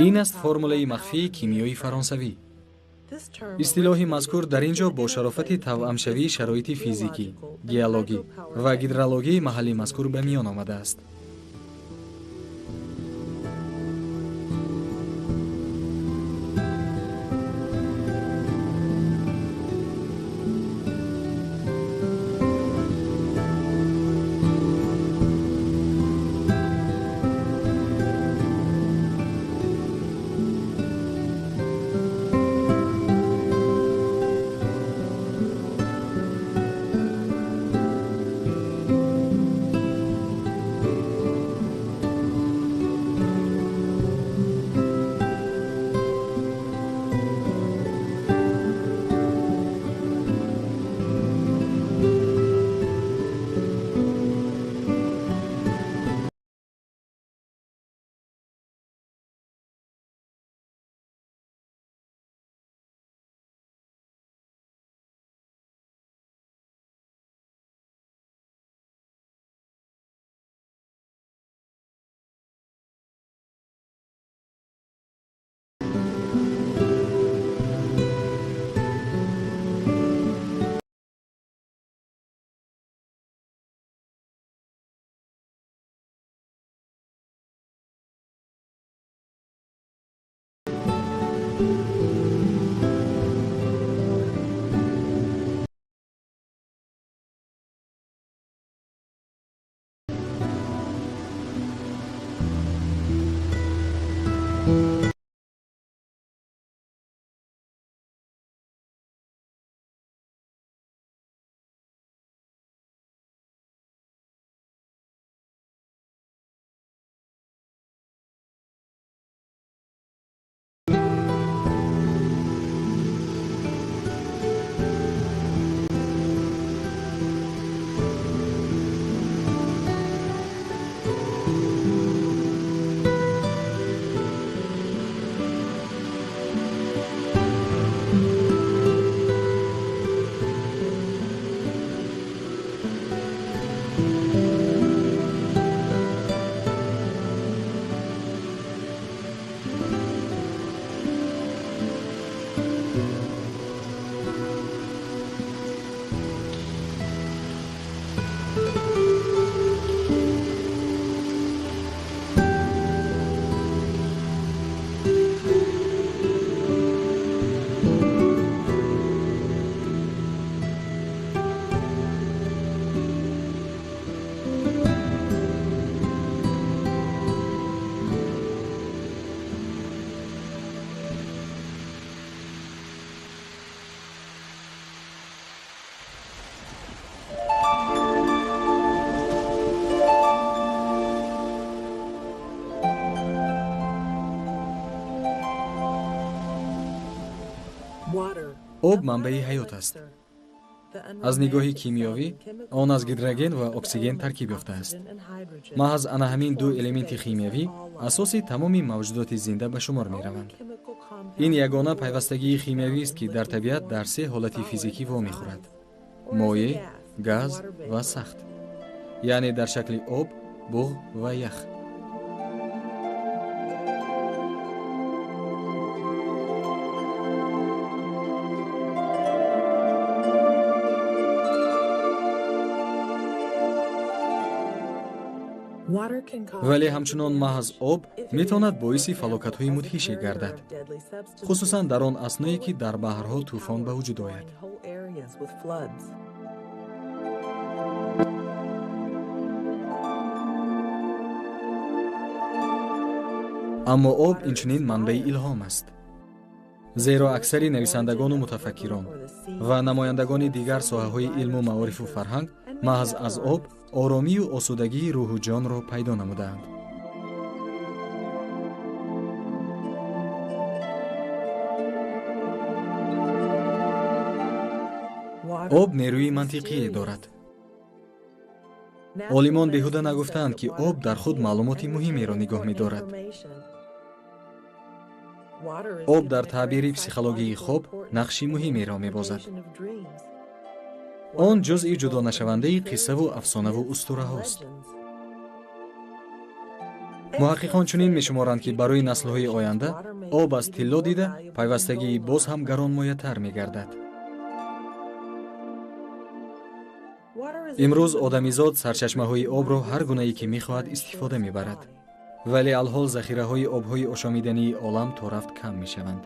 Ин аст формулаи махфии кимиёи фаронсавӣ. Истилоҳи мазкур дар ин ҷо бо шарофати тавъамшавии шароити физикӣ, геологӣ ва гидрологии маҳалли мазкур ба миён омадааст. Об манбаи ҳаёт аст. Аз нигоҳи кимиёвӣ он аз гидроген ва оксиген таркиб ёфтааст. Маҳз ана ҳамин ду элементи химиявӣ асоси тамоми мавҷудоти зинда ба шумор мераванд. Ин ягона пайвастагии химиявист, ки дар табиат дар се ҳолати физикӣ вомехӯрад: моеъ, газ ва сахт, яъне дар шакли об, буғ ва ях. Вале ҳамчунон маҳз об метавонад боиси фалокатҳои мудҳише гардад, хусусан дар он асное, ки дар баҳрҳо тӯфон ба вуҷуд ояд. Аммо об инчунин манбаи илҳом аст, зеро аксари нависандагону мутафаккирон ва намояндагони дигар соҳаҳои илму маорифу фарҳанг маҳз аз об оромию осудагии рӯҳу ҷонро пайдо намудаанд. Об нерӯи мантиқие дорад. Олимон беҳуда нагуфтаанд, ки об дар худ маълумоти муҳимеро нигоҳ медорад. Об дар таъбири психологияи хоб нақши муҳимеро мебозад. Он ҷузъи ҷудонашавандаи қиссаву афсонаву устураҳост. Муҳаққиқон чунин мешуморанд, ки барои наслҳои оянда об аз тилло дида пайвастагии боз ҳам гаронмоятар мегардад. Имрӯз одамизод сарчашмаҳои обро ҳар гунае ки мехоҳад истифода мебарад, вале алҳол захираҳои обҳои ошомидании олам то рафт кам мешаванд.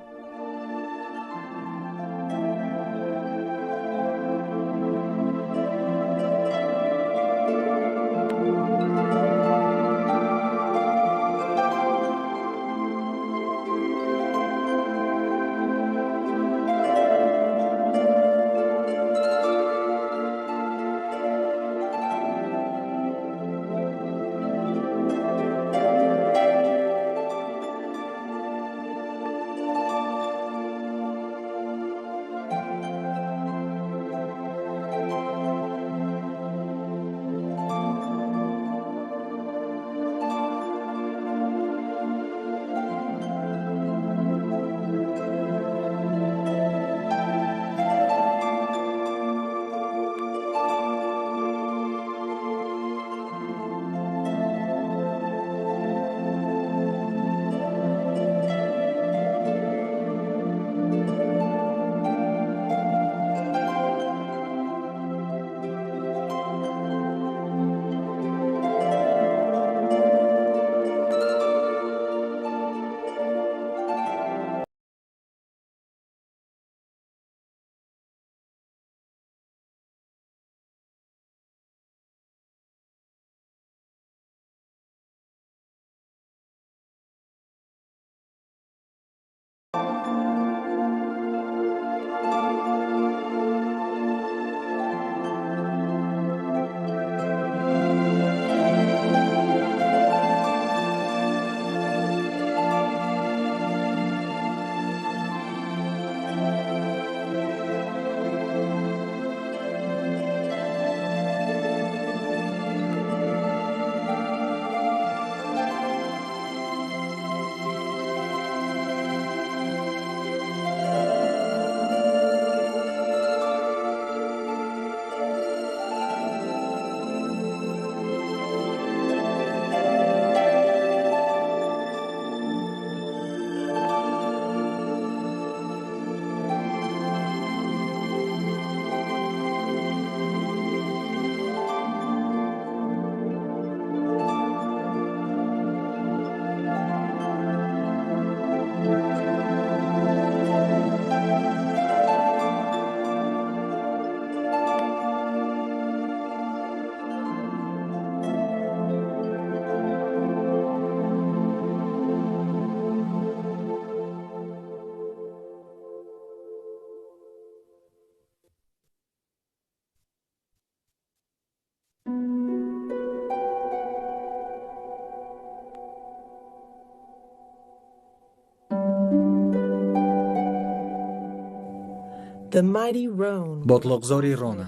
Ботлоқзори Рона.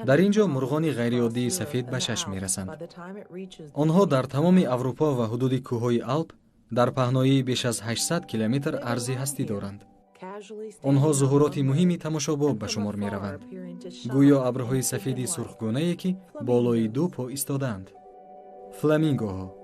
Дар ин ҷо мурғони ғайриоддии сафед ба чашм мерасанд. Онҳо дар тамоми Аврупо ва ҳудуди кӯҳҳои Алп дар паҳноии беш аз 800 километр арзи ҳастӣ доранд. Онҳо зуҳуроти муҳими тамошобоб ба шумор мераванд, гӯё абрҳои сафеди сурхгунае, ки болои ду по истодаанд. Фламингоҳо.